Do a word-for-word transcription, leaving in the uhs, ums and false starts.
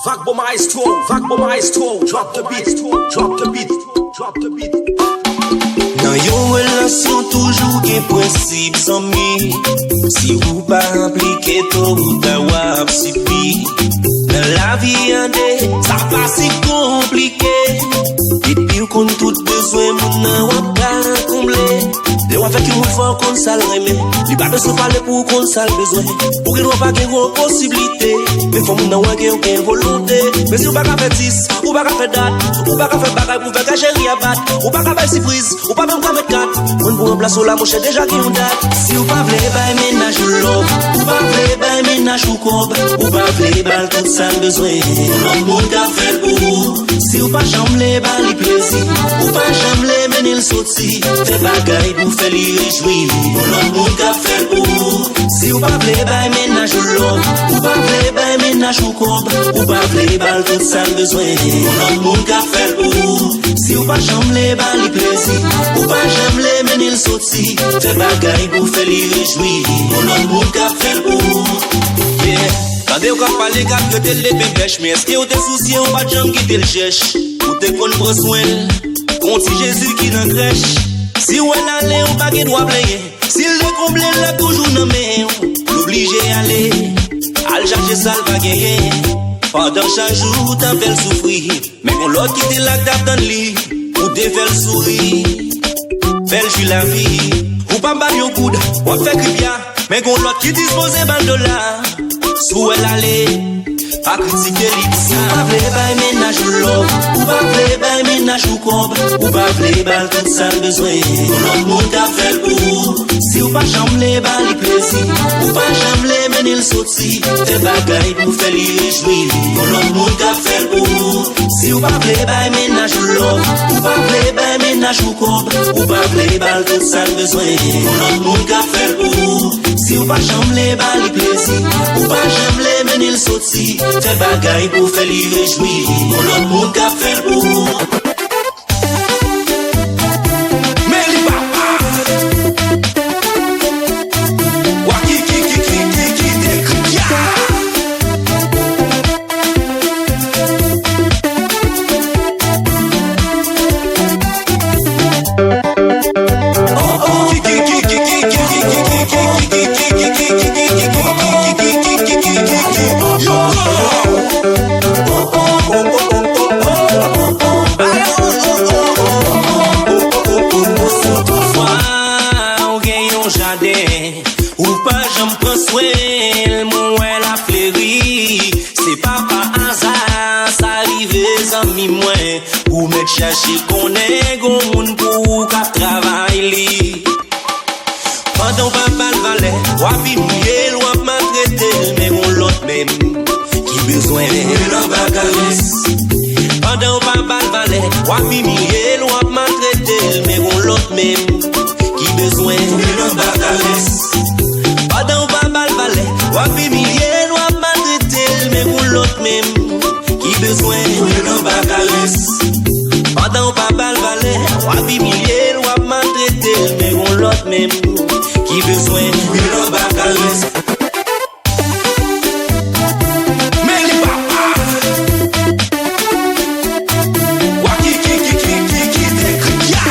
Vagbo Maestro, Vagbo Maestro, drop the beat, drop the beat, drop the beat. Nan yon relasyon toujou gen prensip, zanmi. Si ou pa aplike, to ou ta w ap sibi. Nan lavi a de, sa pa si konplike. Depi w konn tout bezwen moun nan, w ap ka konble. Lè w avèk yon moun, fò w konn sa l renmen. Li pa bezwen pale pou w konn sa l bezwen. Ou gen dwa pa gen gwo posiblite, men fò moun nan wè ke w gen volonte. Men si w pa ka fè dis, ou pa ka fè dat, ou pa ka fè bagay pou fè kè cheri a bat, ou pa ka bay sipriz, ou pa menm ka met kat. Moun pou ranplase w la, monchè, deja gen yon dat. Si w pa vle bay mennaj ou love, ou pa vle bay mennaj ou kòb, ou pa vle ba l tout sa l bezwen, yon lòt moun ka fè l pou ou. Si w pa janm vle ba li plezi, ou pa janm vle mennen l soti, fè bagay pou fè li rejwi, yon lòt moun ka fè l pou ou. Si w pa vle bay mennaj ou love, ou pa vle bay mennaj ou kòb, ou pa vle ba l tout sa l bezwen, yon lòt moun ka fè l pou ou. Si w pa janm vle ba li plezi, ou pa janm vle mennen l soti, fè bagay pou fè li rejwi, yon lòt moun ka fè l pou ou. Yeah. Tande yo k ap pale, k ap rete l depen bèch, men èske w te sousye, ou pa t janm kite l chèch? Ou te konn pran swen l, kon ti Jezi ki nan krèch. Si w wè l ale, ou pa gen dwa plenyen. Si l dekonble, l ap toujou nan men w. L oblije ale, al chache sa l pa genyen. Pandan chak jou, w t ap fè l soufri, men gon lòt ki te la k t ap tann li pou te fè l souri, fè l jwi lavi. Ou p ap ba l yon goud, w ap fè kripya, men gon lòt ki dispoze ba l dola. Si w wè l ale, pa kritike li pou sa. Si w pa vle bay mennaj ou love, ou pa vle bay mennaj ou kòb, ou pa vle ba l tout sa l bezwen, yon lòt moun ka fè l pou ou. Si w pa janm vle ba li plezi, ou pa janm vle mennen l soti, fè bagay pou fè li rejwi, yon lòt moun ka fè l pou ou. Si w pa vle bay mennaj ou love, ou pa vle bay mennaj ou kòb, ou pa vle ba l tout sa l bezwen, yon lòt moun ka fè l pou ou. Si w pa janm vle ba li plezi, ou pa janm vle mennen l soti, fè bagay pou fè li rejwi, yon lòt moun ka fè l pou ou. Men li papa. Wa ki, ki, ki, ki, ki, ki te kri, ya. Ou gen yon jaden, ou pa janm pran swen l, mwen wè l ap fleri. Se pa pa aza sa rive, zanmi mwen. Ou mèt chache konnen gon moun pou ou k ap travay li. Pandan w pa ba l valè, w ap imilye l, w ap maltrete l, men gon lòt menm ki bezwen. Mwen anba karès. Pandan w pa ba l valè, w ap imilye l, w ap maltrete l, men gon lòt menm ki bezwen. Mwen anba karès. Pandan w pa ba l valè, w ap imilye l, w ap maltrete l, men gon lòt menm ki bezwen. Mwen anba karès. Pandan w pa ba l valè, w ap imilye l, w ap maltrete l, men gon lòt menm ki bezwen. Mwen anba karès. Men li papa. Wa ki, ki, ki, ki, ki, ki te kri, ya.